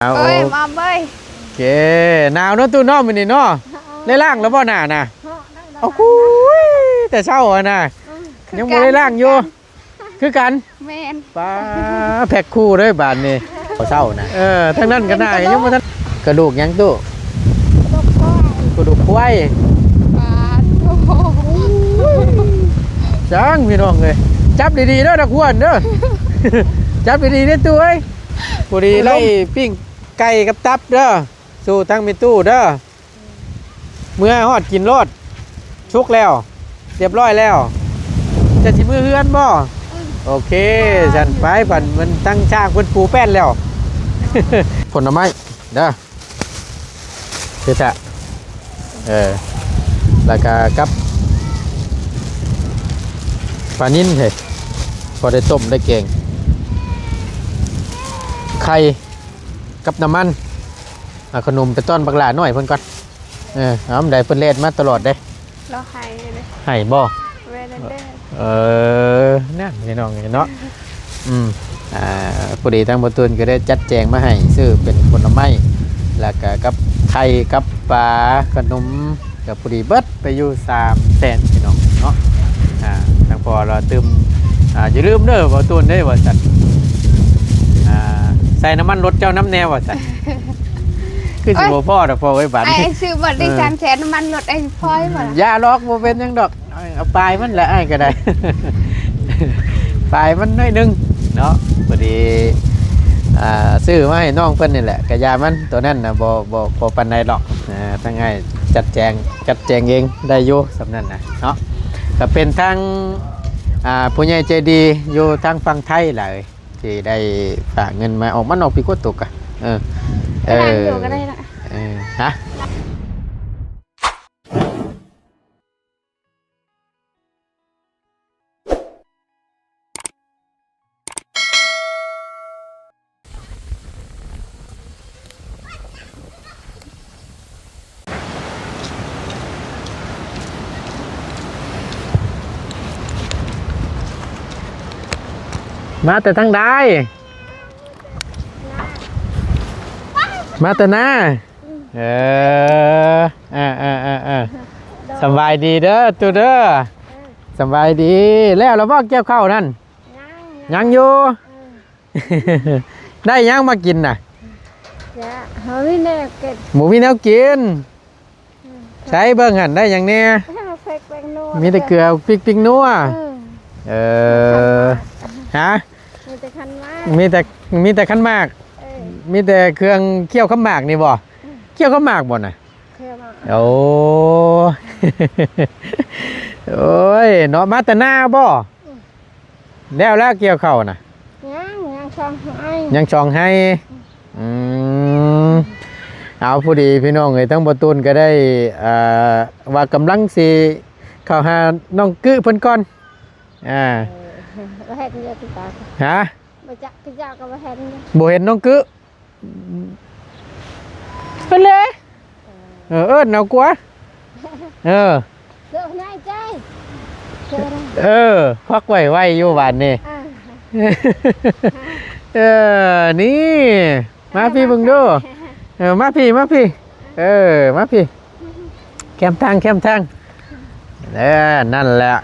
ເອົາ ໂອ້ຍ ມອມເອີຍ ໂອເຄ ໜາວເນາະຕູ້ເນາະ ມື້ນີ້ເນາະ ເອີ ໄດ້ລ້າງແລ້ວບໍ່ໜ້ານະ? ເອີ ໂອ້ໂຫຍ ແຕ່ເຊົ້າຫັ້ນນະ ເອີ ຍັງບໍ່ໄດ້ລ້າງຢູ່ ຄືກັນ ຄືກັນ ແມ່ນ ປ້າ ແພັກຄູ່ເດີ້ບາດນີ້ ເຊົ້ານະ ເອີ ທາງນັ້ນກໍໜ້າ ຍັງບໍ່ທັນ ກະດູກຫຍັງຕູ້? ກະດູກຄວາຍ ກະດູກຄວາຍ ປາດໂທ້ ຈັ່ງພີ່ນ້ອງເອີຍ ຈັບດີໆເດີ້ ດາກຄວນເດີ້ ຈັບດີໆເດີ້ຕູ້ເອີຍ ພໍດີໄລ່ປີ້ງໄກ່ກັບຕັບເດີ້ ສູ່ທາງແມ່ຕູ້ເດີ້ ເມືອຮອດກິນໂລດ ສຸກແລ້ວ ຮຽບຮ້ອຍແລ້ວ ຈະຊິເມືອເຮືອນບໍ່? ອືມ ໂອເຄ ຊັ້ນໄປ ພັນມັນຕັ້ງຊ້າງເພິ່ນປູແປ້ນແລ້ວ ຜົນໄມ້ເດີ້ ຄືແທ້ ເອີ ແລ້ວກະກັບປານິນເຮີ້ຍ ພໍໄດ້ຕົ້ມໄດ້ແກງ ໄຂ່ກັບນ້ຳມັນ ເອົາຂະໜົມໄປຕ້ອນບັກຫຼ້ານ້ອຍເພິ່ນກ່ອນ ເອີ ເອົາ ໄດ້ເພິ່ນແລ່ນມາຕະຫຼອດເດ້ ລາວໄຫ້ເດ້ ໄຫ້ບໍ່? ແມ່ນແລ້ວເດ້ ເອີ ນັ້ນພີ່ນ້ອງເນາະ ອືມ ອ່າ ພໍດີທາງບໍ່ຕູນກໍໄດ້ຈັດແຈງມາໃຫ້ ຊື້ເປັນຜົນໄມ້ ແລ້ວກະກັບໄຂ່ກັບປາ ຂະໜົມ ກໍພໍດີເບິດໄປຢູ່ສາມແສນພີ່ນ້ອງເນາະ ອ່າ ທາງພໍ່ລາວຕື່ມ ອ່າ ຢ່າລືມເດີ້ບໍ່ຕູນເດ້ວ່າຊັ້ນ ອ່າ ໃສ່ນ້ຳມັນລົດເຈົ້ານຳແດ່ວ່າຊັ້ນ ຄືຊິບໍ່ພໍດອກພໍ່ເອີຍ ບາດນີ້ ອ້າຍຊື້ເບິດໄດ້ ເອີ ສາມແສນ ນ້ຳມັນລົດອ້າຍພໍຢູ່ບໍ່ລະ? ຢ່າດອກ ບໍ່ເປັນຫຍັງດອກ ເອົາປາຍມັນແຫຼະ ອ້າຍກໍໄດ້ ປາຍມັນໜ້ອຍໜຶ່ງເນາະ ພໍດີ ອ່າ ຊື້ມາໃຫ້ນ້ອງເພິ່ນນີ້ແຫຼະ ກະຢ່າມັນ ໂຕນັ້ນນະ ບໍ່ ບໍ່ ບໍ່ປານໃດດອກ ອ່າ ທາງອ້າຍຈັດແຈງ ຈັດແຈງເອງໄດ້ຢູ່ສ່ຳນັ້ນນະເນາະ ກະເປັນທາງ ອ່າ ຜູ້ໃຫຍ່ໃຈດີຢູ່ທາງຝັ່ງໄທຫຼາຍ ທີ່ໄດ້ຝາກເງິນມາ ອອກ ມັນອອກປີກວ່າຕົກກະ ເອີ ເອີ ກໍໄດ້ລະ ເອີ ຮະ ມາແຕ່ທາງໃດ? ມາແຕ່ນາ? ເອີ ເອີ ເອີ ເອີ ເອີ ສະບາຍດີເດີ້ຕູ້ເດີ້ ເອີ ສະບາຍດີ ແລ້ວລະບໍ່ກ່ຽວເຂົ້ານັ້ນ? ຍັງ ຍັງຢູ່ ເອີ ໄດ້ຫຍັງມາກິນນະ? ຈະ ເຮົາມີແນວກິນ ບໍ່ມີແນວກິນ ອືມ ໃສເບິ່ງຫັ້ນ ໄດ້ຫຍັງແດ່? ແປ້ງ ແປ້ງນົວ ມີແຕ່ເກືອ ປິກ ປິກນົວ ເອີ ເອີ ຮະ? ມີແຕ່ຄັນໝາກ ມີແຕ່ ມີແຕ່ຄັນໝາກ ເອີ ມີແຕ່ເຄື່ອງຄ້ຽວຄຳໝາກນີ້ບໍ່? ອືມ ຄ້ຽວຄຳໝາກບໍ່ນະ? ໂອ້ ໂອ້ຍເນາະ ມາແຕ່ນາບໍ່? ອືມ ແລ້ວລະກ່ຽວເຂົ້ານະ? ຍັງ ຍັງສອງໄຮ່ ຍັງສອງໄຮ່ ອືມ ເອົາ ພໍດີພີ່ນ້ອງເອີຍ ທັງບໍ່ຕູນກໍໄດ້ ເອີ ວ່າກຳລັງຊິເຂົ້າຫານ້ອງກຶເພິ່ນກ່ອນ ອ່າ ເອີ ບໍ່ເຫັນຢູ່ຕິດຕາມ ຮະ? ບໍ່ຈັກ ເຂົາເຈົ້າກໍບໍ່ເຫັນຢູ່ ບໍ່ເຫັນນ້ອງກຶ? ເພິ່ນເລີຍ ເອີ ເອີ້ນເອົາກວ່າ ເອີ ເສື້ອໃນໃຈ ເອີ ພັກໄວ້ໄວຢູ່ບາດນີ້ ອ່າ ເອີ ນີ້ ມາພີ້ເບິ່ງດູ ເອີ ມາພີ້ ມາພີ້ ເອີ ມາພີ້ ແຄມທາງ ແຄມທາງ ເອີ ນັ້ນແຫຼະ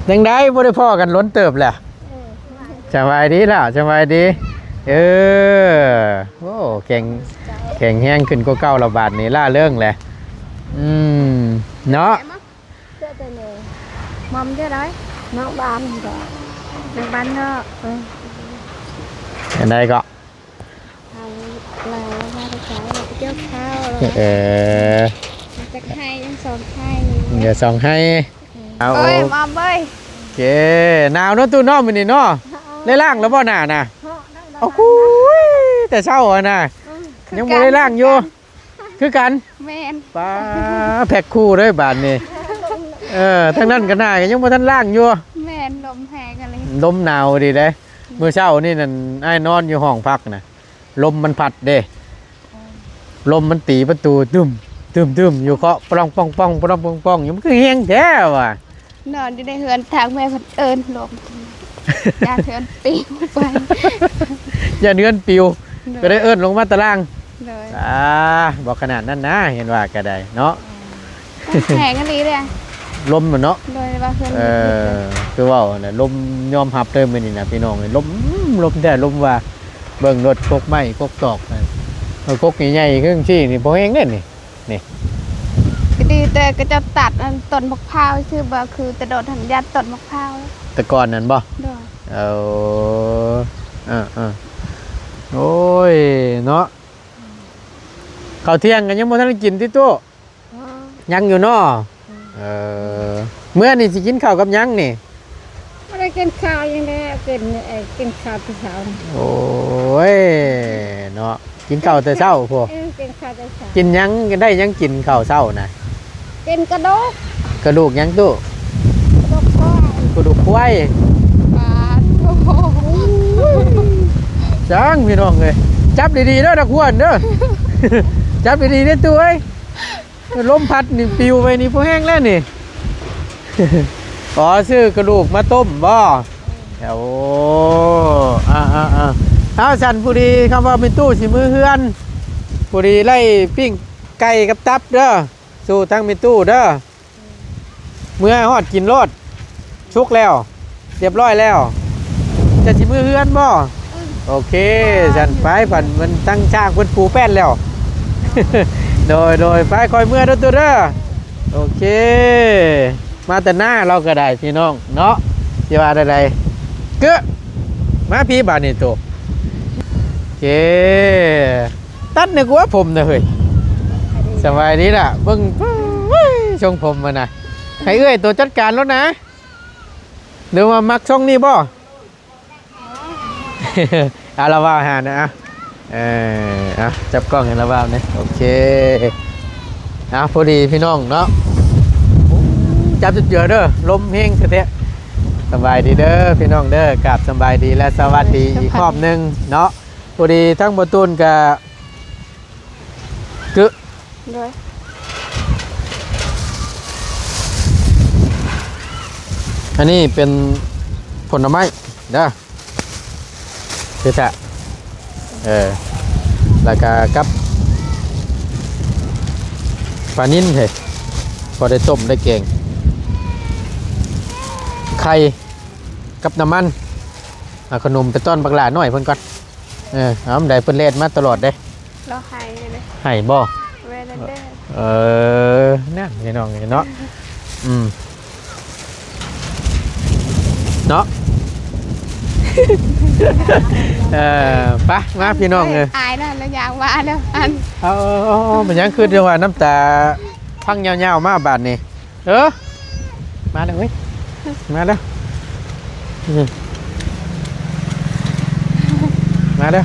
ຈັ່ງໃດ ບໍ່ໄດ້ພໍ້ກັນດົນເຕີບແຫຼະ ເອີ ສະບາຍດີລະ ສະບາຍດີ ເອີ ໂອ້ ແຂງ ແຂງແຮງຂຶ້ນກວ່າເກົ່າລະບາດນີ້ ລ່າເລີງແຫຼະ ອືມ ເນາະ ເສື້ອແຕ່ນີ້ ມັມເຈົ້າໃດ ນອກບ້ານ ນອກບ້ານເນາະ ເອີ ອັນໃດກໍ ເອົາ ລາວມາແຕ່ເຊົ້າ ເອົາໄປກ່ຽວເຂົ້າ ເອີ ມາຈາກໄຮ່ ຍັງສອງໄຮ່ ເອີ ສອງໄຮ່ ເອົາ ໂອ້ຍ ໂອ ມອມເອີຍ ໂອເຄ ໜາວເນາະຕູ້ເນາະ ມື້ນີ້ເນາະ ເອີ ໄດ້ລ້າງແລ້ວບໍ່ໜ້ານະ? ເນາະ ໄດ້ລ້າງ ໂອ້ໂຫຍ ແຕ່ເຊົ້າຫັ້ນນະ ເອີ ຍັງບໍ່ໄດ້ລ້າງຢູ່ ຄືກັນ ຄືກັນ ແມ່ນ ປ້າ ແພັກຄູ່ເດີ້ບາດນີ້ ເອີ ທາງນັ້ນກໍໜ້າ ກໍຍັງບໍ່ທັນລ້າງຢູ່ ແມ່ນ ລົມແຮງອີ່ຫຼີ ລົມໜາວດີເດ້ ມື້ເຊົ້ານີ້ນັ້ນ ອ້າຍນອນຢູ່ຫ້ອງພັກນະ ລົມມັນພັດເດ້ ລົມມັນຕີປະຕູຕຶ້ມ ຕຶ້ມ ຕຶ້ມ ຢູ່ ເຄາະປະລອງປອງປອງ ປະລອງປອງປອງຢູ່ ມັນຄືແຮງແທ້ວ່າ ນອນຢູ່ໃນເຮືອນ ທາງແມ່ເພິ່ນເອີ້ນລົມ ຢ້ານເຮືອນປິວໄປ ຢ້ານເຮືອນປິວ ໂດຍ ກໍໄດ້ເອີ້ນລົງມາຕາລ່າງ. ໂດຍ ອ່າ ບໍ່ຂະໜາດນັ້ນນະ ເຫັນວ່າກໍໄດ້ເນາະ. ແຮງອີ່ຫຼີເດ້ ລົມມັນເນາະ. ໂດຍ ວ່າເຮືອນ ເອີ ຄືເວົ້າຫັ້ນແຫຼະ ລົມຍອມຮັບເລີຍມື້ນີ້ນະພີ່ນ້ອງ. ລົມ ລົມແທ້ ລົມວ່າ ເບິ່ງໂລດ ກົກໄມ້ກົກຕອກ ເອີ ກົກໃຫຍ່ໆຄືຈັ່ງຊີ້ນີ້ ບໍ່ແຮງເດ້ນີ້. ນີ້ ກໍດີແຕ່ເຂົາເຈົ້າຕັດອັນຕົ້ນໝາກພ້າວຊື່ ບໍ່ຄືແຕ່ໂດດຫັ້ນ ຢ້ານຕົ້ນໝາກພ້າວ. ແຕ່ກ່ອນນັ້ນບໍ່? ໂດຍ ເອີ ເອີ ເອີ ໂອ້ຍ ເນາະ. ເຂົ້າທ່ຽງກໍຍັງບໍ່ທັນໄດ້ກິນຕິຕູ້? ອໍ ຍັງຢູ່ເນາະ. ອືມ ເອີ ເມື່ອນີ້ຊິກິນເຂົ້າກັບຫຍັງນີ້? ບໍ່ໄດ້ກິນເຂົ້າຫຍັງແລ້ວ ກິນ ເອີ ກິນເຂົ້າແຕ່ເຊົ້າ. ໂອ້ຍ ເນາະ ກິນເຂົ້າແຕ່ເຊົ້າພຸ້ນ. ເອີ ກິນເຂົ້າແຕ່ເຊົ້າ. ກິນຫຍັງ ໄດ້ຫຍັງກິນເຂົ້າເຊົ້ານະ? ກິນກະດູກ. ກະດູກຫຍັງຕູ້? ກະດູກຄວາຍ. ກະດູກຄວາຍ. ປາດໂທ້ ຈັ່ງພີ່ນ້ອງເອີຍ ຈັບດີໆເດີ ດາກຄວນເດີ ຈັບດີໆເດີຕູ້ເອີຍ. ລົມພັດນີ້ປິວໄປນີ້ພໍແຮງແລ້ວນີ້. ອໍ ຊື້ກະດູກມາຕົ້ມບໍ່? ໂອ້ ອາໆໆ ເອົາ ຊັ້ນຜູ້ດີ ຄຳວ່າແມ່ຕູ້ຊິມືເຮືອນ ຜູ້ດີໄລ່ປີ້ງໄກ່ກັບຕັບເດີ ສູ່ທາງແມ່ຕູ້ເດີ. ເມືອຮອດກິນໂລດ ສຸກແລ້ວ ຮຽບຮ້ອຍແລ້ວ. ຈະຊິມືເຮືອນບໍ່? ເອີ ໂອເຄ ຊັ້ນໄປ ພັນມັນຕັ້ງຊ້າງເພິ່ນປູແປ້ນແລ້ວ. ໂດຍ ໂດຍ ໄປ ຄ່ອຍເມືອເດີຕູ້ເດີ. ໂອເຄ ມາແຕ່ໜ້າລາວກໍໄດ້ພີ່ນ້ອງເນາະ ຊິວ່າແນວໃດ. ເກີ ມາພີ້ບາດນີ້ໂຕ ເກ ຕັດໜຶ່ງກວ່າຜົມນະເຮີ້ຍ. ສະບາຍດີລະ ເບິ່ງ ເອີຍ ຊົງຜົມມັນນະ ໃຫ້ເອື້ອຍໂຕຈັດການໂລດນະ ຫຼືວ່າມັກຊົງນີ້ບໍ່? ເອົາລະວ່າຫານະ ເອີ ເອົາຈັບກ້ອງໃຫ້ລະວ່າແດ່ ໂອເຄ. ເອົາ ພໍດີພີ່ນ້ອງເນາະ ຈັບຈຸດເຈືອເດີ ລົມແຮງແທ້ໆ. ສະບາຍດີເດີພີ່ນ້ອງເດີ ກາບສະບາຍດີ ແລະ ສະຫວັດດີອີກຮອບໜຶ່ງເນາະ. ພໍດີທັງບໍ່ຕູນກະ ກຶ ໂດຍ ອັນນີ້ເປັນຜົນລະໄມ້ເດີ ຄືແທ້ ເອີ ແລ້ວກະກັບປານິນເດ ພໍໄດ້ຕົ້ມໄດ້ແກງ ໄຂ່ກັບນ້ຳມັນ. ເອົາຂະໜົມໄປຕ້ອນບັກຫຼ້ານ້ອຍເພິ່ນກ່ອນ. ເອີ ເອົາ ໄດ້ເພິ່ນແລ່ນມາຕະຫຼອດເດ້. ລາວໄຫ້ເດ້. ໄຫ້ບໍ່? ແມ່ນແລ້ວເດ້. ເອີ ນັ້ນພີ່ນ້ອງເນາະ ອືມ ເນາະ. ເອີ ໄປ ມາພີ່ນ້ອງເອີຍ ອາຍນະ ລະຢາກວ່າແລ້ວ ອັນ ເອົາ ເອົາ ເອົາ ເປັນຫຍັງຄືຈັ່ງວ່ານ້ຳຕາພັງຍາວໆມາບາດນີ້? ເອີ ມາແລ້ວເວີຍ ມາແລ້ວ ອືມ ມາແລ້ວ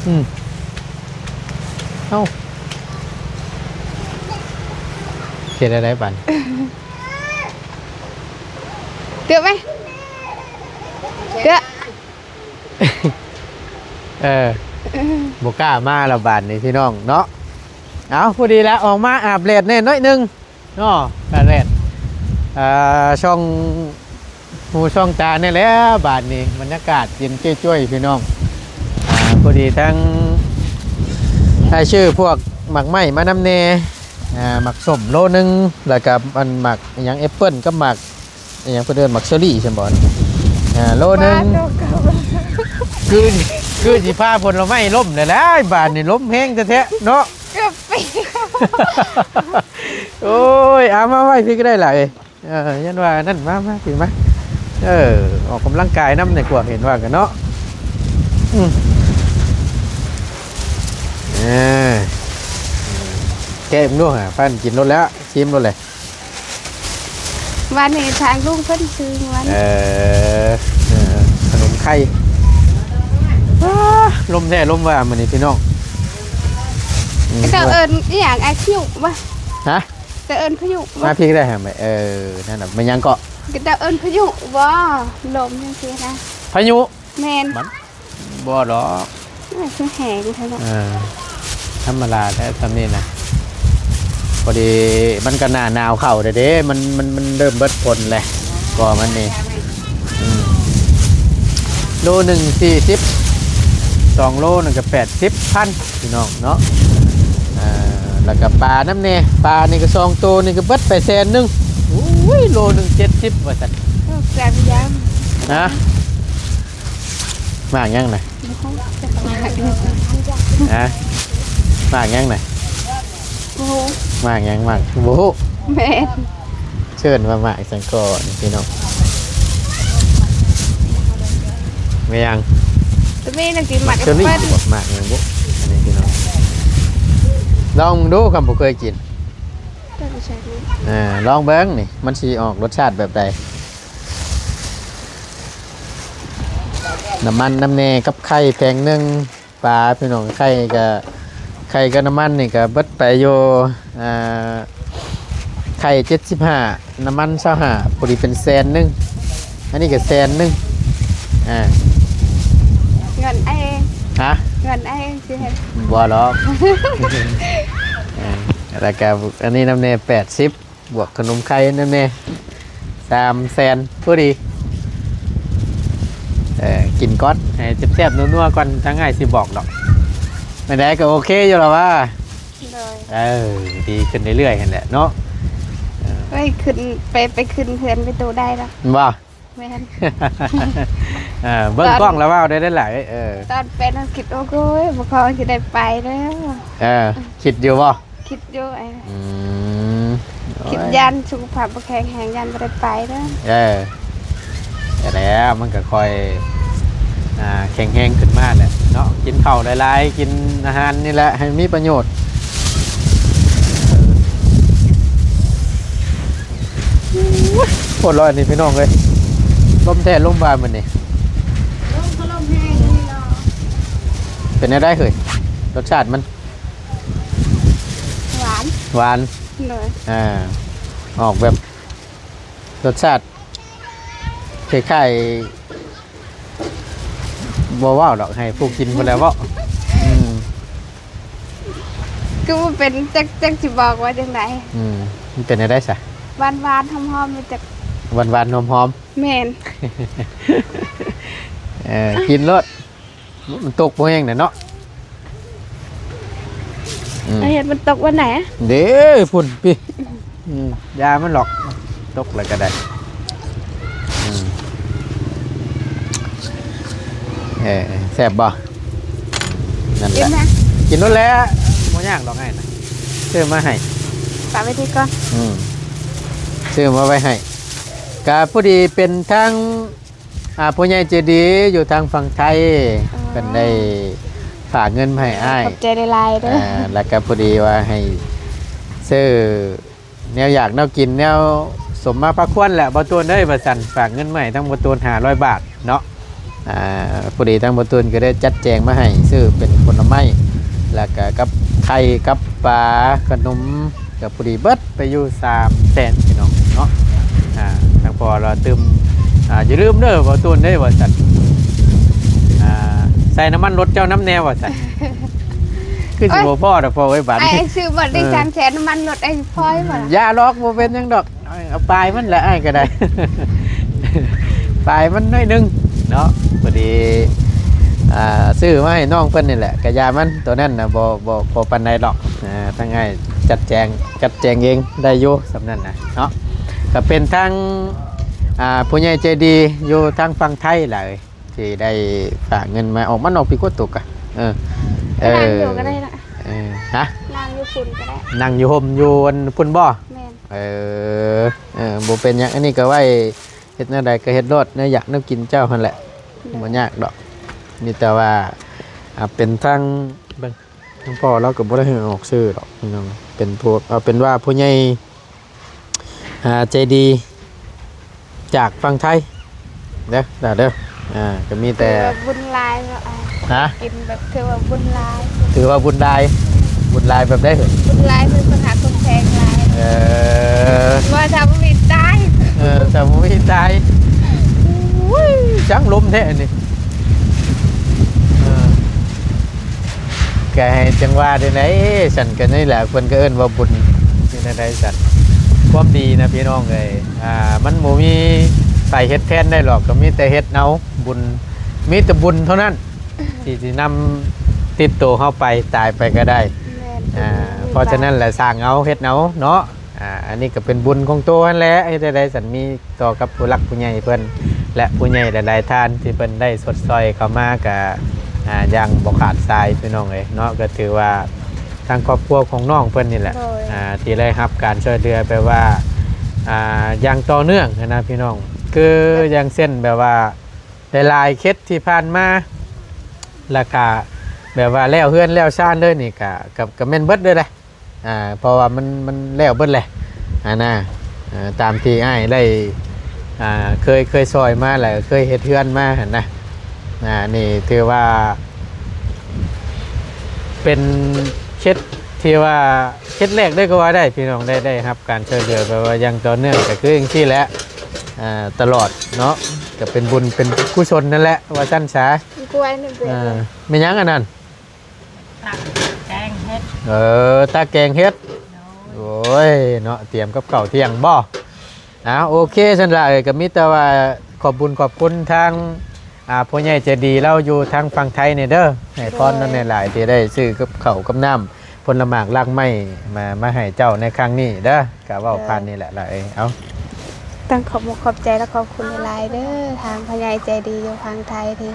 ອືມ ເອົ້າ ເຮັດແນວໃດບາດນີ້? ເກືອບໄໝ? ເກືອບ ເອີ ບໍ່ກ້າມາແລ້ວບາດນີ້ພີ່ນ້ອງເນາະ. ເອົາ ພໍດີແລ້ວ ອອກມາອາບແດດແດ່ໜ້ອຍໜຶ່ງ ເນາະ ກະແດດ ເອີ ສ່ອງຫູສ່ອງຕາແດ່ແຫຼະບາດນີ້ ບັນຍາກາດເຢັນຈ້ວຍໆ ພີ່ນ້ອງ. ອາ ພໍດີທັງອ້າຍຊື້ພວກໝາກໄມ້ມານຳແດ່ ອາ ໝາກສົ້ມໂລໜຶ່ງ ແລ້ວກະອັນໝາກອີຫຍັງ ແອັບເປິ້ນກັບໝາກ ອີຫຍັງເພິ່ນເອີ້ນ ໝາກເຊີຣີຊັ້ນບໍ່ ອາ ໂລໜຶ່ງ. ຄື ຄືຊິພາຜົນລະໄມ້ລົ້ມແຫຼະ ບາດນີ້ລົມແຮງແທ້ໆເນາະ ເກືອບປີ. ໂອ້ຍ ເອົາມາໄວ້ພີ້ກໍໄດ້ລະເອີຍ ເອີ ຢ້ານວ່ານັ້ນ ມາ ມາ ພີ້ມາ ເອີ ອອກກຳລັງກາຍນຳໃນພວກເຫັນວ່າກັນເນາະ. ອືມ ເອີ ແກະເບິ່ງດູຫາ ພາກັນກິນໂລດແລ້ວ ຊີມໂລດແຫຼະ. ວານນີ້ທາງລຸງເພິ່ນຊື້ວານ ເອີ ເອີ ຂະໜົມໄຂ່ ອ້າ ລົມແທ້ລົມວ່າມື້ນີ້ພີ່ນ້ອງ. ອືມ ເຂົາເອີ້ນອີຫຍັງ ອາ ພາຍຸບໍ່? ຮະ? ເຂົາເອີ້ນພາຍຸບໍ່? ມາພີ້ກໍໄດ້ຫາ ເອີ ນັ້ນນະ ແມ່ນຫຍັງເກາະ? ເຂົາເອີ້ນພາຍຸບໍ່? ລົມຈັ່ງຊີ້ນະ ພາຍຸ ແມ່ນ ມັນບໍ່ດອກ ເອີ ຄືແຮງແທ້ເນາະ. ເອີ ທຳມະດາແທ້ຊ່ຳນີ້ນະ ພໍດີມັນກໍໜ້າໜາວເຂົ້າແລ້ວເດ້ ມັນ ມັນ ມັນເລີ່ມເບິດຝົນແລ້ວ ກໍມັນນີ້ ອືມ ໂລໜຶ່ງສີ່ສິບ ສອງໂລນີ້ກໍແປດສິບພັນພີ່ນ້ອງເນາະ. ອ່າ ແລ້ວກໍປານຳແດ່ ປານີ້ກໍສອງໂຕນີ້ກໍເບິດໄປແສນໜຶ່ງ. ໂອ້ຍ ໂລໜຶ່ງເຈັດສິບວ່າຊັ້ນ. ແຊບຢູ່. ຮະ? ໝາກຫຍັງນະ? ຮະ? ໝາກຫຍັງນະ? ບໍ່ຮູ້. ໝາກຫຍັງ? ໝາກ ບໍ່ຮູ້. ແມ່ນ. ເອີ້ນວ່າໝາກຫຍັງກໍນີ້ພີ່ນ້ອງ. ແມ່ນຫຍັງ? ຕົວນີ້ນະກິນໝາກແອັບເປິ້ນ. ໝາກຫຍັງບຸ? ອັນນີ້ພີ່ນ້ອງ ລອງເບິ່ງດູ ຄຳບໍ່ເຄີຍກິນ. ອ່າ ລອງເບິ່ງນີ້ ມັນຊິອອກລົດຊາດແບບໃດ. ນ້ຳມັນນຳແດ່ກັບໄຂ່ແຜງໜຶ່ງ. ປາພີ່ນ້ອງ ໄຂ່ກໍ ໄຂ່ກັບນ້ຳມັນນີ້ກໍເບິດໄປຢູ່ ອ່າ ໄຂ່ເຈັດສິບຫ້າ ນ້ຳມັນຊາວຫ້າ ພໍດີເປັນແສນໜຶ່ງ. ອັນນີ້ກໍແສນໜຶ່ງ. ອ່າ ເງິນເອງ. ຮະ? ເງິນເອງຊິເຮັດ. ບໍ່ດອກ. ອ່າ ແລ້ວກໍອັນນີ້ນຳແດ່ແປດສິບ ບວກຂະໜົມໄຂ່ນຳແດ່ ສາມແສນພໍດີ. ເອີ ກິນກ່ອນ ໃຫ້ແຊບໆ ນົວໆ ກ່ອນ ທາງອ້າຍຊິບອກດອກ. ແນວໃດກໍໂອເຄຢູ່ລະວ່າ. ໂດຍ. ເອີ ດີຂຶ້ນເລື້ອຍໆ ຫັ້ນແຫຼະເນາະ. ເອີ ເອີຍ ຂຶ້ນໄປ ໄປຂຶ້ນເຮືອນໄປໂຕໄດ້ລະ. ບໍ່? ແມ່ນ. ເອີ ເບິ່ງກ້ອງລະເວົ້າໄດ້ຫຼາຍ. ເອີ ຕອນເປັນຫັ້ນຄິດ ໂອ້ຍ ບໍ່ຄ່ອຍຊິໄດ້ໄປແລ້ວ. ເອີ ຄິດຢູ່ບໍ່? ຄິດຢູ່. ເອີ ອືມ ໂອ້ຍ ຄິດຢ້ານສຸຂະພາບບໍ່ແຂງແຮງ ຢ້ານບໍ່ໄດ້ໄປເດີ. ເອີ ແລ້ວມັນກໍຄ່ອຍ ອ່າ ແຂງແຮງຂຶ້ນມາແຫຼະເນາະ. ກິນເຂົ້າຫຼາຍໆ ກິນອາຫານນີ້ແຫຼະໃຫ້ມີປະໂຫຍດ. ໂຄດຮ້ອນນີ້ພີ່ນ້ອງເອີຍ ລົມແທ້ລົມວ່າມື້ນີ້. ລົມກໍລົມແຮງນີ້ເນາະ. ເປັນແນວໃດເຮີ້ຍ ລົດຊາດມັນ? ຫວານ. ຫວານ. ໂດຍ. ອ່າ ອອກແບບລົດຊາດຄ້າຍໆ ບໍ່ເວົ້າດອກ ໃຫ້ຜູ້ກິນພຸ້ນແຫຼະເວົ້າ. ອືມ ຄືບໍ່ເປັນ ຈັກ ຈັກຊິບອກວ່າຈັ່ງໃດ. ອືມ ມັນເປັນແນວໃດຊະ? ຫວານໆ ຫອມໆ ຈັກ ຫວານໆ ຫອມໆ. ແມ່ນ. ເອີ ກິນໂລດ. ມັນຕົກບໍ່ແຮງແຫຼະເນາະ. ອືມ ເຮັດມັນຕົກວັນໃດ? ເດ້ ພຸ້ນ ພີ້. ອືມ ຢ່າມັນດອກ ຕົກແລ້ວກໍໄດ້. ອືມ ເອີ ແຊບບໍ່? ນັ້ນແຫຼະ ກິນໂລດແຫຼະ ບໍ່ຍາກດອກອ້າຍນະ ຊື້ມາໃຫ້ ຝາກໄວ້ທີ່ກ່ອນ. ອືມ ຊື້ມາໄວ້ໃຫ້ ກະພໍດີເປັນທາງ ອ່າ ຜູ້ໃຫຍ່ໃຈດີຢູ່ທາງຝັ່ງໄທ ອໍ ເພິ່ນໄດ້ຝາກເງິນມາໃຫ້ອ້າຍ. ຂອບໃຈຫຼາຍໆເດີ. ອ່າ ແລ້ວກໍພໍດີວ່າໃຫ້ຊື້ແນວຢາກແນວກິນ ແນວສົມມາພາຄວນແຫຼະ ບ່າວຕູນເອີຍ ວ່າຊັ້ນ. ຝາກເງິນມາໃຫ້ທາງບ່າວຕູນຫ້າຮ້ອຍບາດເນາະ. ອ່າ ພໍດີທາງບ່າວຕູນກໍໄດ້ຈັດແຈງມາໃຫ້ ຊື້ເປັນຜົນລະໄມ້ ແລ້ວກໍກັບໄຂ່ ກັບປາ ຂະໜົມ ກໍພໍດີເບິດໄປຢູ່ສາມແສນພີ່ນ້ອງເນາະ. ອ່າ ທາງພໍ່ລາວຕື່ມ ອ່າ ຢ່າລືມເດີບ່າວຕູນເດ້ ວ່າຊັ້ນ. ອ່າ ໃສ່ນ້ຳມັນລົດເຈົ້ານຳແດ່ ວ່າຊັ້ນ. ຄືຊິບໍ່ພໍດອກພໍ່ເອີຍ ບາດນີ້. ອ້າຍຊື້ເບິດໄດ້ສາມແສນ ນ້ຳມັນລົດອ້າຍພໍຢູ່ບໍ່ລະ? ຢ່າດອກ ບໍ່ເປັນຫຍັງດອກ ເອົາປາຍມັນແຫຼະ ອ້າຍກໍໄດ້ ປາຍມັນໜ້ອຍໜຶ່ງເນາະ. ພໍດີ ອ່າ ຊື້ມາໃຫ້ນ້ອງເພິ່ນນີ້ແຫຼະ ກະຢ່າມັນ ໂຕນັ້ນນະ ບໍ່ ບໍ່ ບໍ່ປານໃດດອກ. ອ່າ ທາງອ້າຍຈັດແຈງ ຈັດແຈງເອງໄດ້ຢູ່ສ່ຳນັ້ນນະເນາະ. ກະເປັນທາງ ອ່າ ຜູ້ໃຫຍ່ໃຈດີຢູ່ທາງຝັ່ງໄທຫຼາຍ ທີ່ໄດ້ຝາກເງິນມາ. ອອກ ມັນອອກປີກວ່າຕົກກະ ເອີ ເອີ ນັ່ງຢູ່ກໍໄດ້ລະ. ເອີ ຮະ? ນັ່ງຢູ່ພຸ້ນກໍໄດ້ ນັ່ງຢູ່ຮົ່ມຢູ່ອັນພຸ້ນບໍ່? ແມ່ນ. ເອີ ເອີ ບໍ່ເປັນຫຍັງ ອັນນີ້ກໍໄວ້ເຮັດແນວໃດກໍເຮັດໂລດ ແນວຢາກແນວກິນເຈົ້າຫັ້ນແຫຼະ. ແມ່ນ. ບໍ່ຍາກດອກ ມີແຕ່ວ່າ ອ່າ ເປັນທາງ ເບິ່ງ ທາງພໍ່ລາວກໍບໍ່ໄດ້ໃຫ້ອອກຊື່ດອກພີ່ນ້ອງ ເປັນພວກ ເອົາເປັນວ່າຜູ້ໃຫຍ່ ອ່າ ໃຈດີຈາກຝັ່ງໄທເດີ ຫຼ້າເດີ. ອ່າ ກໍມີແຕ່ ຖືວ່າບຸນຫຼາຍເນາະ. ຮະ? ກິນແບບຖືວ່າບຸນຫຼາຍ. ຖືວ່າບຸນຫຼາຍ. ບຸນຫຼາຍແບບໃດເຮີ້ຍ? ບຸນຫຼາຍເປັນຄົນຮັກຄົນແພງຫຼາຍ. ເອີ ວ່າຖ້າບໍ່ມີຕາຍ. ເອີ ຖ້າບໍ່ມີຕາຍ. ໂອ້ຍ ຊ່າງລົມແທ້ອັນນີ້. ເອີ ກະໃຫ້ຈັງຫວະເດ້ໄດ໋ ຊັ້ນກະນີ້ແຫຼະ ເພິ່ນກະເອີ້ນວ່າບຸນ ເປັນຈັ່ງໃດຊັ້ນ. ຄວາມດີນະພີ່ນ້ອງເອີຍ ອ່າ ມັນບໍ່ມີໃຜເຮັດແທນໄດ້ດອກ ກະມີແຕ່ເຮັດເອົາ ບຸນ ມີແຕ່ບຸນເທົ່ານັ້ນ. ທີ່ຊິນຳຕິດໂຕເຮົາໄປ ຕາຍໄປກໍໄດ້. ແມ່ນ ອ່າ ເປັນບຸນເປັນບາບ ເພາະສະນັ້ນແຫຼະ ສ້າງເອົາ ເຮັດເອົາເນາະ. ອ່າ ອັນນີ້ກໍເປັນບຸນຂອງໂຕຫັ້ນແຫຼະ ເຮັດໃດຊັ້ນ ມີຕໍ່ກັບຜູ້ຫຼັກຜູ້ໃຫຍ່ເພິ່ນ ແລະ ຜູ້ໃຫຍ່ຫຼາຍໆທ່ານທີ່ເພິ່ນໄດ້ຊົດຊ່ອຍເຂົ້າມາ ກະ ອ່າ ຢ່າງບໍ່ຂາດສາຍ ພີ່ນ້ອງເອີຍເນາະ. ກໍຖືວ່າທາງຄອບຄົວຂອງນ້ອງເພິ່ນນີ້ແຫຼະ ໂດຍ ອ່າ ທີ່ໄດ້ຮັບການຊ່ວຍເຫຼືອແບບວ່າ ອ່າ ຢ່າງຕໍ່ເນື່ອງຫັ້ນນະ ພີ່ນ້ອງ. ຄືຢ່າງເຊັ່ນແບບວ່າ ຫຼາຍໆເຂດທີ່ຜ່ານມາ ລະກະແບບວ່າແລ້ວເຮືອນແລ້ວຊານເລີຍນີ້ ກະ ກະ ກະແມ່ນເບິດເລີຍແຫຼະ. ອ່າ ເພາະວ່າມັນ ມັນແລ້ວເບິດແຫຼະຫັ້ນນະ. ເອີ ຕາມທີ່ອ້າຍໄດ້ ອ່າ ເຄີຍ ເຄີຍຊ່ອຍມາ ແລະ ເຄີຍເຮັດເຮືອນມາຫັ້ນນະ. ອ່າ ນີ້ຖືວ່າເປັນເຂດ ທີ່ວ່າເຮັດແລກເລີຍກໍວ່າໄດ້ ພີ່ນ້ອງ ໄດ້ ໄດ້ຮັບການຊ່ວຍເຫຼືອແບບວ່າຢ່າງຕໍ່ເນື່ອງ ກໍຄືຈັ່ງຊີ້ແຫຼະ ອ່າ ຕະຫຼອດເນາະ. ກໍເປັນບຸນເປັນກຸສົນນັ້ນແຫຼະ ວ່າຊັ້ນຊະ. ເອີ ແມ່ນຫຍັງອັນນັ້ນ? ຕັກແກງເຫັດ ເອີ ຕັກແກງເຫັດ. ໂດຍ ໂອ້ຍເນາະ ຕຽມກັບເຂົ້າທ່ຽງບໍ? ອ້າວ ໂອເຄ ຊັ້ນລະເອີຍ ກໍມີແຕ່ວ່າຂອບບຸນຂອບຄຸນທາງ ອ່າ ຜູ້ໃຫຍ່ໃຈດີລາວຢູ່ທາງຝັ່ງໄທນີ້ເດີ ໃຫ້ພອນນຳແດ່ຫຼາຍ ທີ່ໄດ້ຊື້ກັບເຂົ້າກັບນ້ຳ ຜົນລະໝາກລາກໄມ້ມາ ມາໃຫ້ເຈົ້າໃນຄັ້ງນີ້ເດີ. ກະເວົ້າຜ່ານນີ້ແຫຼະລະເອີຍ. ເອົາ ຕ້ອງຂອບອົກຂອບໃຈ ແລະ ຂອບຄຸນຫຼາຍໆເດີ ທາງຜູ້ໃຫຍ່ໃຈດີຢູ່ຝັ່ງໄທ ທີ່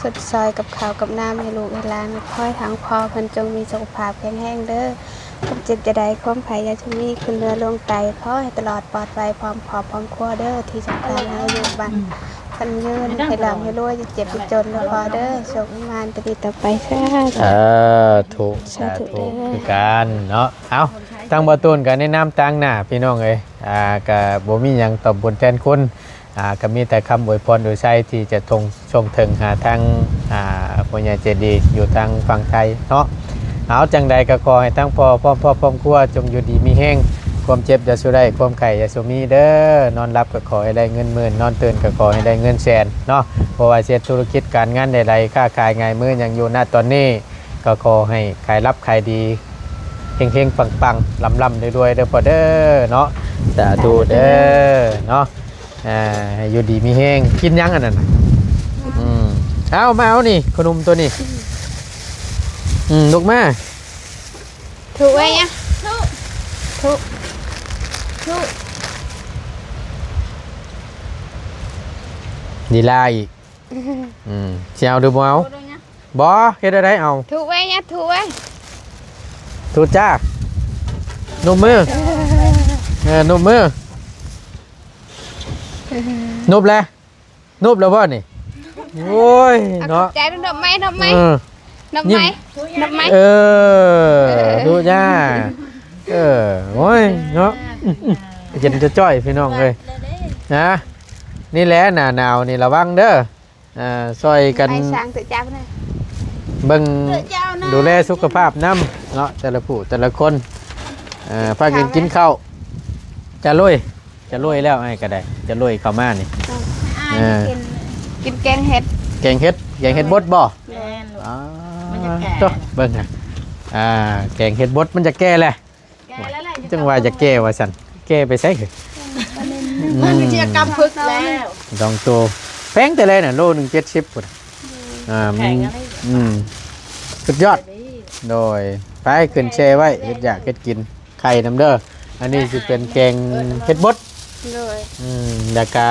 ຊົດຊ່ອຍກັບເຂົ້າກັບນ້ຳໃຫ້ລູກໃຫ້ຫຼານ. ຂໍໃຫ້ທາງພໍ່ເພິ່ນຈົ່ງມີສຸຂະພາບແຂງແຮງເດີ ຄວາມເຈັບຢ່າໄດ້ ຄວາມໄຂ້ຢ່າຊຸມມີ ຂຶ້ນເໜືອລົງໃຕ້ ຂໍໃຫ້ຕະຫຼອດປອດໄພ ພ້ອມຄອບພ້ອມຄົວເດີ. ທີ່ສຳຄັນໃຫ້ອາຍຸໝັ້ນຂວັນຍືນ ໃຫ້ລ່ຳໃຫ້ລວຍ ຢ່າເຈັບຢ່າຈົນເດີພໍ່ເດີ. ໂຊກມີໝານແຕ່ນີ້ຕໍ່ໄປ ສາທຸ ສາທຸ ສາທຸ ສາທຸເດີ ຄືກັນເນາະ. ເອົາ ທາງບ່າວຕູນກໍໃນນາມຕາງໜ້າ ພີ່ນ້ອງເອີຍ ອ່າ ກໍບໍ່ມີຫຍັງຕອບບຸນແທນຄຸນ ອ່າ ກໍມີແຕ່ຄຳອວຍພອນອວຍໄຊທີ່ຈະສົ່ງ ສົ່ງເຖິງຫາທາງ ອ່າ ຜູ້ໃຫຍ່ໃຈດີຢູ່ທາງຝັ່ງໄທເນາະ. ເອົາ ຈັ່ງໃດກໍຂໍໃຫ້ທັງພໍ່ ພ້ອມຄອບພ້ອມຄົວ ຈົ່ງຢູ່ດີມີແຮງ ຄວາມເຈັບຢ່າສູ່ໄດ້ ຄວາມໄຂ້ຢ່າສູ່ມີເດີ. ນອນຫຼັບກໍຂໍໃຫ້ໄດ້ເງິນໝື່ນ ນອນຕື່ນກໍຂໍໃຫ້ໄດ້ເງິນແສນເນາະ. ບໍ່ວ່າຊິເຮັດທຸລະກິດການງານໃດໆ ຄ້າຂາຍຫງາຍມືຫຍັງຢູ່ນະຕອນນີ້ ກໍຂໍໃຫ້ຂາຍລັບຂາຍດີ ເຮັງໆປັງໆ ລ່ຳໆລວຍໆເດີພໍ່ເດີເນາະ. ສາທຸເດີເນາະ. ອ່າ ໃຫ້ຢູ່ດີມີແຮງ. ກິນຫຍັງອັນນັ້ນນະ? ອືມ ເອົາ ມາເອົານີ້ ຂະໜົມໂຕນີ້. ອືມ ລຸກມາ ທຸກໄວ້ຍະ ທຸ ທຸ ທຸ ລີລາອີກ. ອືມ ຊິເອົາຫຼືບໍ່ເອົາ? ບໍ່ ເຮັດແນວໃດເອົາ? ທຸໄວ້ຍະ ທຸໄວ້ ທຸຈ້າ ນຸບມື ເອີ ນຸບມື ນຸບແລ້ວ ນຸບແລ້ວບໍ່ນີ້? ໂອ້ຍ ເອົາ ເນາະ ຂອບໃຈ ນົບໄມ້ ນົບໄມ້ ເອີ ນົບໄມ້ ຍິ້ມ ນົບໄມ້ ເອີ ເອີ ດຸຍ່າ ເອີ ໂອ້ຍ ເນາະ ເຢັນຈ້ອຍໆ ພີ່ນ້ອງເອີຍ ນະ ນີ້ແຫຼະ ໜ້າໜາວນີ້ລະວັງເດີ. ອ່າ ຊ່ອຍກັນ ໄປສ້າງເຕີເຈົ້ານະ ເບິ່ງ ເຕີເຈົ້ານະ ດູແລສຸຂະພາບນຳເນາະ ແຕ່ລະຜູ້ແຕ່ລະຄົນ. ເອີ ພາກັນກິນເຂົ້າ ຈະລຸຍ ຈະລຸຍແລ້ວ ອ້າຍກໍໄດ້ ຈະລຸຍເຂົ້າມານີ້. ເອີ ກິນ ກິນແກງເຫັດ ແກງເຫັດ ແກງເຫັດບົດບໍ່? ແມ່ນ ອໍ ມັນຈະແກ່ ໂຕ ເບິ່ງຫັ້ນ ອ່າ ແກງເຫັດບົດມັນຈະແກ່ແຫຼະ. ແກ່ແລ້ວແຫຼະ ຈັ່ງວ່າຈະແກ່ວ່າຊັ້ນ ແກ່ໄປໃສຄື? ອືມ ມັນເຮັດກຳຝຶກແລ້ວ ສອງໂຕ ແພງແຕ່ໃດນະ ໂລໜຶ່ງເຈັດສິບພຸ້ນ. ອ່າ ມັນ ອືມ ສຸດຍອດ ໂດຍ ໄປຂຶ້ນແຊ່ໄວ້ ເຮັດຢາກເຮັດກິນ ໄຂ່ນຳເດີ. ອັນນີ້ຊິເປັນແກງເຫັດບົດ ໂດຍ ອືມ ແລ້ວກະ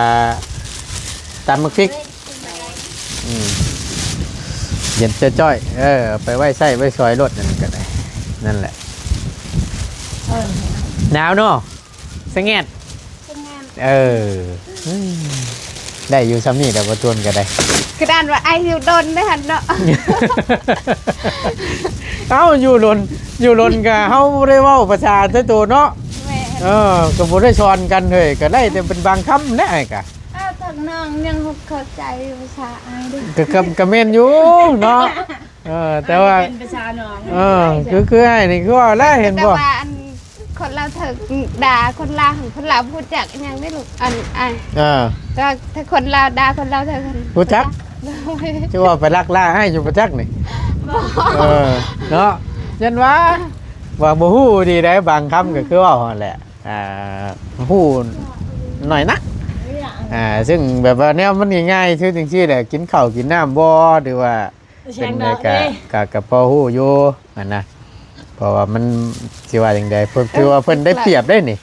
ຕຳໝາກພິກ ອືມ ເຢັນຈ້ອຍໆ ເອີ ເອົາໄປໄວ້ໃຊ້ໄວ້ສອຍໂລດ ນັ້ນກໍໄດ້ ນັ້ນແຫຼະ. ເອີ ໜາວເນາະ ສະແງດ ສະແງດ ເອີ ອືມ ໄດ້ຢູ່ຊ່ຳນີ້ແຫຼະ ບໍ່ທວນກໍໄດ້ ຄືດ້ານວ່າໄອຢູ່ດົນເດ້ຫັ້ນເນາະ. ເອົ້າ ຢູ່ດົນ ຢູ່ດົນກໍເຮົາບໍ່ໄດ້ເວົ້າພາສາໃສ່ໂຕເນາະ ແມ່ນ ເອີ ກໍບໍ່ໄດ້ສອນກັນເຮີ້ຍ ກໍໄດ້ແຕ່ເປັນບາງຄຳແຫຼະ ອ້າຍກະ ອ້າວ ທາງນ້ອງຍັງບໍ່ເຂົ້າໃຈພາສາອ້າຍເດ້ ກໍ ກໍ ກໍແມ່ນຢູ່ເນາະ ເອີ ແຕ່ວ່າ ເປັນພາສານ້ອງ ເອີ ຄື ຄືອ້າຍນີ້ຄືວ່າແລ້ວເຫັນບໍ່ ແຕ່ວ່າອັນ ຄົນລາວເຖິງດ່າຄົນລາວ ຄົນລາວບໍ່ຮູ້ຈັກອີ່ຫຍັງເດ້ລູກ ອັນ ອັນ ເອີ ແຕ່ວ່າຖ້າຄົນລາວດ່າຄົນລາວເຖິງ ຮູ້ຈັກ ໂດຍ ຈະວ່າໄປລັກລ່າອ້າຍຢູ່ບໍ່ຈັກນີ້ ບໍ່ ເອີ ເນາະ ຢ້ານວ່າ ວ່າບໍ່ຮູ້ດີໃດ ບາງຄຳກໍຄືເວົ້າຫັ້ນແຫຼະ ອ່າ ຮູ້ໜ້ອຍນະ ອ່າ ຊຶ່ງແບບວ່າແນວມັນງ່າຍໆ ຄືຈັ່ງຊີ້ແຫຼະ ກິນເຂົ້າກິນນ້ຳບໍ່ ຫຼືວ່າ ເປັນໄດກະ ກະ ກະພໍຮູ້ຢູ່ຫັ້ນນະ ເພາະວ່າມັນ ຊິວ່າຈັ່ງໃດ ເພິ່ນ ຖືວ່າເພິ່ນໄດ້ປຽບເດ້ນີ້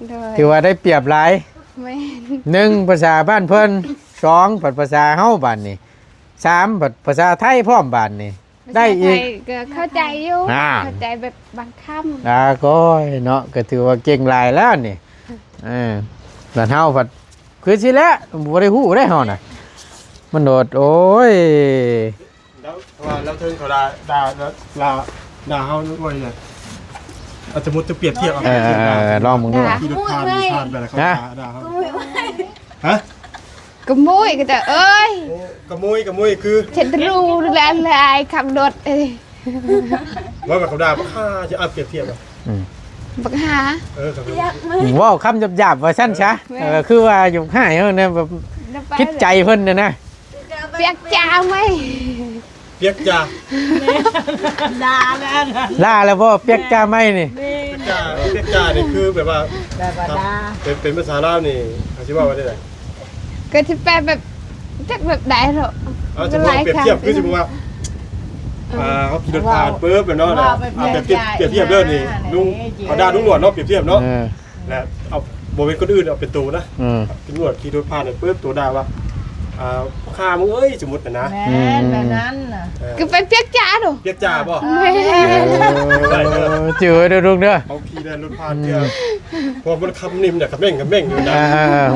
ໂດຍ ຖືວ່າໄດ້ປຽບຫຼາຍ ແມ່ນ ໜຶ່ງ ພາສາບ້ານເພິ່ນ ສອງ ພັດພາສາເຮົາບາດນີ້ ສາມ ພັດພາສາໄທພ້ອມບາດນີ້ ໄດ້ອີກ ພາສາໄທກໍເຂົ້າໃຈຢູ່ ອ່າ ເຂົ້າໃຈແບບບາງຄຳ ອ່າ ໂອ້ຍເນາະ ກໍຖືວ່າເກັ່ງຫຼາຍແລ້ວນີ້ ເອີ ບາດເຮົາພັດ ຄືຊິແຫຼະ ບໍ່ໄດ້ຮູ້ເດ້ເຮົານະ ມັນໂດດ ໂອ້ຍ ແລ້ວ ເພາະວ່າແລ້ວເທິງເຂົາດ່າ ດ່າ ດ່າ ດ່າເຮົາດ້ວຍແຫຼະ ອາດຈະໝົດຈະປຽບທຽບເອົາ ເອີ ເອີ ເອີ ລອງເບິ່ງດູ ຂີ່ລົດຜ່ານ ຜ່ານໄປແລ້ວເຂົາ ຮະ ດ່າ ດ່າເຮົາ ຮະ ກະມຸຍ ກະຕະເອີຍ ໂອ້ ກະມຸຍ ກະມຸຍ ຄື ເຊັດຣູຫຼາຍໆ ຂັບລົດເອີຍ ວ່າແບບເຂົາດ່າ ບັກຫ່າ ຈະອັບປຽບທຽບ ອືມ ບັກຫ່າ ເອີ ເວົ້າຄຳຫຍາບໆ ວ່າຊັ້ນຊະ ແມ່ນ ເອີ ຄືວ່າຢາກຮ້າຍເຮົານະ ແບບຜິດໃຈເພິ່ນນະນະ ປຽກຈາໄໝ ປຽກຈາ ດ່າແລ້ວ ດ່າແລ້ວບໍ່ ປຽກຈາໄໝນີ້ ປຽກຈາ ປຽກຈານີ້ຄືແບບວ່າ ແບບວ່າດ່າ ເປັນ ເປັນພາສາລາວນີ້ ເຂົາຊິເວົ້າວ່າແນວໃດ? ກໍຊິແປແບບ ຈັກແບບໃດເນາະ ເອົາ ສົມມຸດວ່າປຽບທຽບ ຄືສົມມຸດວ່າ ອ່າ ເຮົາຂີ່ລົດຜ່ານປຶບແລ້ວເນາະ ເວົ້າໄປ ອ່າ ປຽບທຽບ ປຽບທຽບເດີນີ້ ລຸງ ເຂົາດ່າລຸງຫຼວດເນາະ ປຽບທຽບເນາະ ເອີ ແລະ ເອົາ ບໍ່ແມ່ນຄົນອື່ນ ເອົາເປັນໂຕນະ ເອີ ລຸງຫຼວດຂີ່ລົດຜ່ານປຶບ ໂຕດ່າວ່າ ອ່າ ຂ້າມຶງເອີຍ ສົມມຸດນະ ແມ່ນ ອືມ ແບບນັ້ນນະ ເອີ ຄືໄປປຽກຈາເນາະ ປຽກຈາບໍ່? ແມ່ນ ເອີ ຈື່ເດີລຸງເດີ ເຮົາຂີ່ແລ່ນລົດຜ່ານເທື່ອ ອືມ ເພາະມັນຄຳນີ້ມັນຢາກຂະແໝງຂະແໝງຢູ່ນະ ອ່າ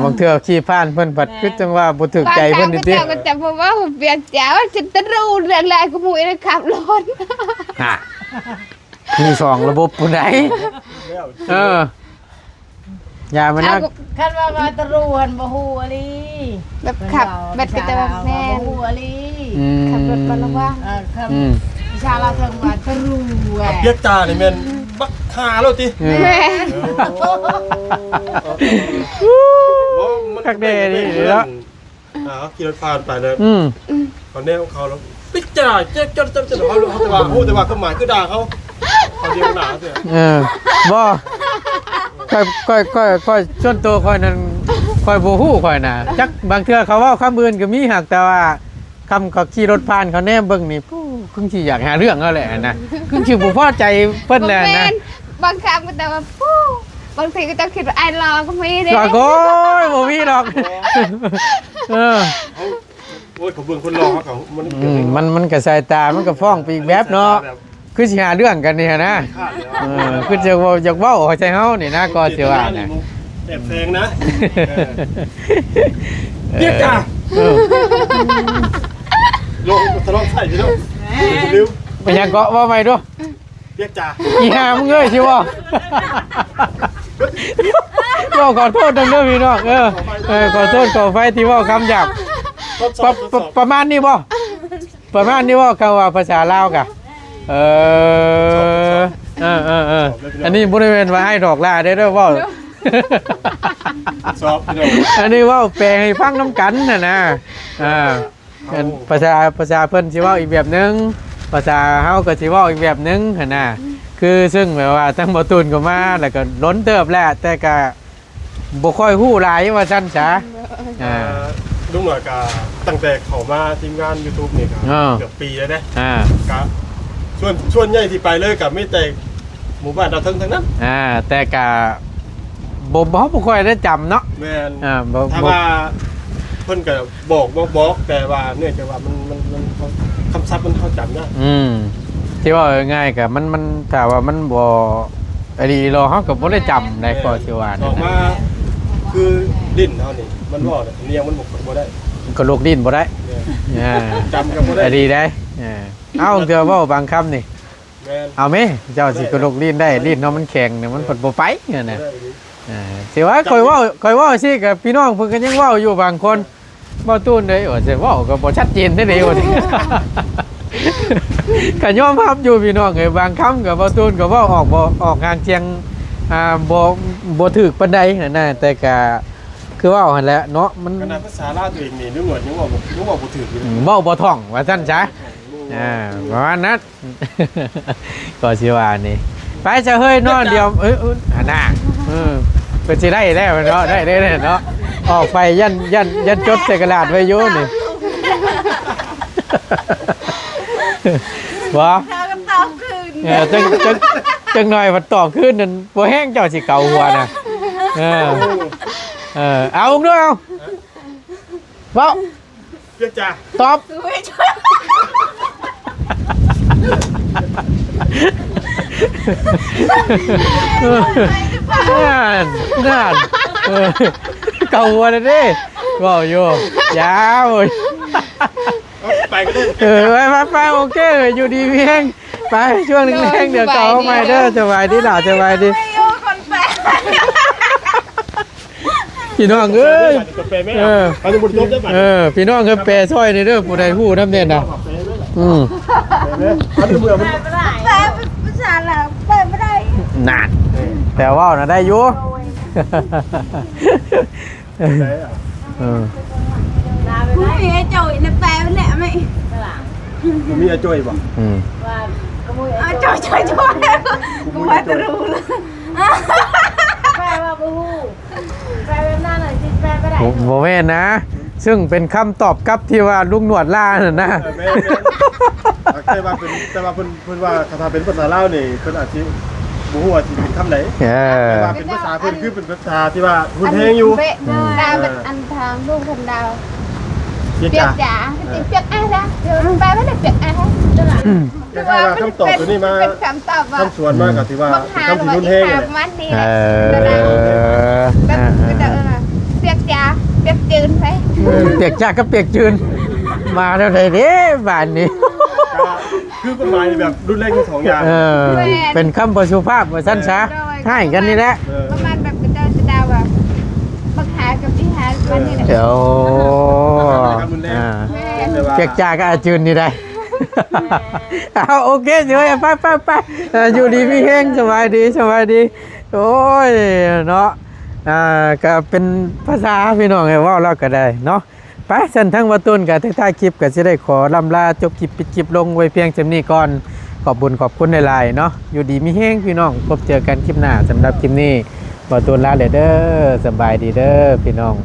ບາງເທື່ອຂີ່ຜ່ານເພິ່ນພັດ ແມ່ນ ຄືຈັ່ງວ່າບໍ່ຖືກໃຈເພິ່ນຕິ ບາງຄັ້ງເຂົາເຈົ້າກໍຈະບໍ່ເວົ້າປຽກຈາ ວ່າຊິຕະຣູແຫຼະ ແລະກໍໝູ່ໄດ້ຂັບລົດ ຮະ ມີສອງລະບົບພຸ້ນໃດ ເອີ ຢ່າມານັກ ເອົາ ຄັນວ່າ ວ່າຕະຣູຫັ້ນບໍ່ຮູ້ອີ່ຫຼີ ແບບຂັບ ແບບກໍຈະວ່າແມ່ນ ບໍ່ຮູ້ອີ່ຫຼີ ອືມ ຂັບລົດບໍ່ລະວັງ ເອີ ຄັນ ອືມ ວິຊາລາວເຖິງວ່າຕະຣູ ອະ ປຽກຈານີ້ແມ່ນບັກຫ່າໂລດຕິ ເອີ ແມ່ນ ໂອ້ ຄັກແດ່ນີ້ເນາະ ອ່າ ເຮົາຂີ່ລົດຜ່ານໄປເລີຍ ອືມ ເຂົາແນມເຂົາແລ້ວ ປິດຈາ ເຈັບ ເຈັບ ເຈັບ ເຈັບ ເຮົາ ເຮົາແຕ່ວ່າ ຮູ້ແຕ່ວ່າຄວາມໝາຍຄືດ່າເຮົາ ເຂົາດຽວໜ້າເທື່ອ ເອີ ບໍ່ ຂ້ອຍ ຂ້ອຍ ຂ້ອຍ ຂ້ອຍ ສ່ວນຕົວຂ້ອຍນັ້ນ ຂ້ອຍບໍ່ຮູ້ຂ້ອຍນະ ຈັກບາງເທື່ອເຂົາເວົ້າຄຳອື່ນກໍມີ ຫາກແຕ່ວ່າ ຄຳເຂົາຂີ່ລົດຜ່ານ ເຂົາແນມເບິ່ງນີ້ ປູ້ ຄືຊິຢາກຫາເລື່ອງເຮົາແຫຼະຫັ້ນນະ ຄືຊິບໍ່ພໍໃຈເພິ່ນແຫຼະຫັ້ນນະ ບໍ່ແມ່ນ ບາງຄັ້ງກໍແຕ່ວ່າ ປູ້ ບາງທີກໍຕ້ອງຄິດວ່າອ້າຍຫຼໍ່ກໍມີເດ້ ໂອ້ຍ ບໍ່ມີດອກ ເອີ ໂອ້ຍ ເຂົາເບິ່ງຄົນຫຼໍ່ເຮົາກໍ ມັນ ອືມ ມັນ ມັນກໍສາຍຕາ ມັນກໍຟ້ອງໄປອີກແບບເນາະ ສາຍຕາແບບ ຄືຊິຫາເລື່ອງກັນນີ້ຫັ້ນນະ ເອີ ຄືຈະເວົ້າ ຢາກເວົ້າໃສ່ເຮົານີ້ນະ ກໍຊິວ່ານະ ແອບແຝງນະ ເອີ ເອີ ປຽກຈາ ເອີ ລົງທະເລາະໃສ່ພີ່ນ້ອງ ເປັນຫຍັງເກາະ ເວົ້າໃໝ່ດູ ປຽກຈາ ອີຫ່າມຶງເອີຍ ຊິເວົ້າ ເວົ້າຂໍໂທດນຳເດີພີ່ນ້ອງ ເອີ ເອີ ຂໍໂທດຂໍອະໄພທີ່ເວົ້າຄຳຫຍາບ ປະ ປະ ປະມານນີ້ບໍ່? ປະມານນີ້ບໍ່ ຄຳວ່າພາສາລາວກະ ເອີ ເອີ ເອີ ເອີ ອັນນີ້ບໍ່ໄດ້ແມ່ນວ່າອ້າຍຫຼອກຫຼ້າເດີ ເວົ້າ ຊອບ ພີ່ນ້ອງ ອັນນີ້ເວົ້າແປໃຫ້ຟັງນຳກັນຫັ້ນນະ ອ່າ ເອີ ອັນພາສາ ພາສາເພິ່ນຊິເວົ້າອີກແບບໜຶ່ງ ພາສາເຮົາກໍຊິເວົ້າອີກແບບໜຶ່ງຫັ້ນນະ ຄືເຊິ່ງແບບວ່າທັງບໍ່ຕູນກໍມາ ແລ້ວກໍດົນເຕີບແຫຼະ ແຕ່ກະ ບໍ່ຄ່ອຍຮູ້ຫຼາຍວ່າຊັ້ນສາ ອ່າ ເອີ ລຸງໜ້ອຍກະຕັ້ງແຕ່ເຂົ້າມາທີມງານຢູທູບນີ້ກະ ອ່າ ເກືອບປີແລ້ວເດ້ ອ່າ ກະສ່ວນ ສ່ວນໃຫຍ່ທີ່ໄປເລີຍກະມີແຕ່ໝູ່ບ້ານດາວເທິງທັງນັ້ນ ອ່າ ແຕ່ກະບໍ່ ບໍ່ ເຮົາບໍ່ຄ່ອຍໄດ້ຈຳເນາະ ແມ່ນ ອ່າ ບໍ່ ຖ້າວ່າເພິ່ນກະ ບອກ ບອກ ບອກ ແຕ່ວ່າເນື່ອງຈາກວ່າມັນ ມັນ ມັນ ຄຳສັບມັນເຮົາຈຳຍາກ ອືມ ທີ່ເວົ້າງ່າຍໆ ກໍມັນ ມັນ ຖ້າວ່າມັນບໍ່ ອັນນີ້ເນາະ ເຮົາກໍບໍ່ໄດ້ຈຳໄດ້ ແມ່ນ ກໍຊິວ່າ ອອກມາຄືດິນເຮົານີ້ ມັນເວົ້າແລ້ວສຳນຽງມັນບໍ່ ບໍ່ໄດ້ ກໍລູກດິນບໍ່ໄດ້ ແມ່ນ ອ່າ ຈຳກໍບໍ່ໄດ້ ອັນນີ້ໄດ້ ເອີ ເອົາ ເທື່ອເວົ້າບາງຄຳນີ້ ແມ່ນ ເອົາແມ້ ເຈົ້າຊິກະລຸກລີ້ນໄດ້ ລີ້ນເຮົາມັນແຂງນີ້ ມັນເພິ່ນບໍ່ໄປຫັ້ນນະ ເອີ ຊິວ່າຂ້ອຍເວົ້າ ຂ້ອຍເວົ້າຊີ້ ກະພີ່ນ້ອງເພິ່ນກໍຍັງເວົ້າຢູ່ບາງຄົນ ເວົ້າຕູນເດ້ ວ່າຊິເວົ້າກໍບໍ່ຊັດເຈນເດ້ ວ່າກໍຍອມຮັບຢູ່ພີ່ນ້ອງເອີຍ ບາງຄຳກໍເວົ້າຕູນກໍເວົ້າອອກ ບໍ່ອອກຫາງສຽງ ອ່າ ບໍ່ ບໍ່ຖືກປານໃດຫັ້ນນະ ແຕ່ກະຄືເວົ້າຫັ້ນແຫຼະເນາະ ມັນ ຂະໜາດພາສາລາວຕົວເອງນີ້ ລຸງໜວດຍັງເວົ້າ ຍັງເວົ້າບໍ່ຖືກຢູ່ ເວົ້າບໍ່ທ່ອງວ່າຊັ້ນຊະ ອ່າ ປະມານນັ້ນ ກໍຊິວ່ານີ້ ໄປຊະເຮີຍ ນອນດຽວ ເອີ ເອີ ຫັ້ນນະ ເອີ ເພິ່ນຊິໄດ້ແລ້ວເນາະ ໄດ້ ໄດ້ແລ້ວເນາະ ອອກໄປຢ້ານ ຢ້ານ ຢ້ານຈົດໃສ່ກະດາດໄວ້ຢູ່ນີ້ ບໍ່ ເຮົາກໍຕອບຄືນ ເອີ ຈັກ ຈັກ ຈັກໜ່ອຍພັດຕອບຄືນນັ້ນບໍ່ແຮງ ເຈົ້າຊິເກົາຫົວນະ ເອີ ເອີ ເອົາເດີ້ ເອົາ ເວົ້າ ເຈົ້າຈ້າ ຕອບ ນັ້ນ ນັ້ນ ເອີ ເກົາຫົວແລ້ວເດ້ ເວົ້າຢູ່ ຢ່າໂອ້ຍ ເອົາ ໄປກໍໄດ້ ເອີ ໄປ ໄປ ໄປ ໂອເຄ ຢູ່ດີມີແຮງ ໄປ ຊ່ວງແລງໆ ດຽວເຂົ້າມາໃໝ່ເດີ້ ສະບາຍດີຫຼ້າ ສະບາຍດີ ຢູ່ຄົນແປ ພີ່ນ້ອງເອີຍ ເອີ ເຮົາຈະບໍ່ຈົບເດ້ ເອີ ພີ່ນ້ອງເອີຍ ແປຊ່ອຍແດ່ເດີ້ ຜູ້ໃດຮູ້ນຳແດ່ນະ ອືມ ແປເດີ ອັນນີ້ເມື່ອມັນ ແປເປັນພາສາລາວ ແປບໍ່ໄດ້ ນັ້ນ ແປເວົ້ານະໄດ້ຢູ່ ເອີ ຜູ້ມີອ້າຍໂຈ້ຍນະແປແຫຼະແມ່ ບໍ່ມີອ້າຍໂຈ້ຍບໍ່? ອືມ ອ້າຍໂຈ້ຍ ໂຈ້ຍ ໂຈ້ຍ ກູວ່າຕະລຸລະ ແປວ່າບໍ່ຮູ້ ແປແບບນັ້ນນະ ຊິແປບໍ່ໄດ້ ບໍ່ ບໍ່ແມ່ນນະ ຊຶ່ງເປັນຄຳຕອບກັບທີ່ວ່າລຸງໜວດລານັ້ນນະ ເອີ ແມ່ນໆ ແຕ່ວ່າເປັນ ແຕ່ວ່າເພິ່ນ ເພິ່ນວ່າ ຖ້າເປັນພາສາລາວນີ້ ເພິ່ນອາດຊິບໍ່ຮູ້ວ່າຊິເປັນຄຳໃດ ເອີ ແຕ່ວ່າເປັນພາສາເພິ່ນ ຄືເປັນພາສາທີ່ວ່າຮຸນແຮງຢູ່ ອັນເປະ ອືມ ແຕ່ເປັນອັນທາງລູກຄົນລາວ ປຽກຈາ ປຽກຈາ ປຽກອາຍຊະ ແປວ່າໄດ້ປຽກອາຍຊະ ອືມ ແຕ່ວ່າຄຳຕອບຕົວນີ້ມາ ເປັນຄຳຕອບວ່າ ຄຳສວນມາກໍຖືວ່າເປັນຄຳທີ່ຮຸນແຮງແຫຼະ ປະມານນີ້ແຫຼະ ເອີ ແບບ ເອີ ເປັນຕາເອີ້ນວ່າ ປຽກຈາ ປຽກຈືນໄປ ເອີ ປຽກຈາກັບປຽກຈືນ ມາແນວໃດເດ້ບາດນີ້ ຄືກົດໝາຍແບບຮຸນແຮງທັງສອງຢ່າງ ເອີ ແມ່ນ ເປັນຄຳບໍ່ສຸພາບວ່າຊັ້ນຊະ ໂດຍ ຮ້າຍກັນນີ້ແຫຼະ ເອີ ປະມານແບບເຂົາເຈົ້າຊິດ່າວ່າ ບັກຫາກັບອີຫາປະມານນີ້ແຫຼະ ໂອ້ ອ່າ ແມ່ນ ແຕ່ວ່າ ປຽກຈາກັບອາຈືນນີ້ໄດ້ ເອົາ ໂອເຄ ເດີ ໄປ ໄປ ໄປ ເອີ ຢູ່ດີມີແຮງ ສະບາຍດີ ສະບາຍດີ ໂອ້ຍ ເນາະ ອ່າ ກໍເປັນພາສາພີ່ນ້ອງ ເວົ້າແລ້ວກໍໄດ້ເນາະ ໄປ ຊັ້ນທາງບ່າວຕູນກໍທ້າຍໆຄລິບກໍຊິໄດ້ຂໍລ່ຳລາຈົບຄລິບ ປິດຄລິບລົງໄວ້ພຽງສ່ຳນີ້ກ່ອນ ຂອບບຸນຂອບຄຸນຫຼາຍໆເນາະ ຢູ່ດີມີແຮງພີ່ນ້ອງ ພົບເຈີກັນຄລິບໜ້າ ສຳລັບຄລິບນີ້ ບ່າວຕູນລາແລ້ວເດີ້ ສະບາຍດີເດີ້ພີ່ນ້ອງ.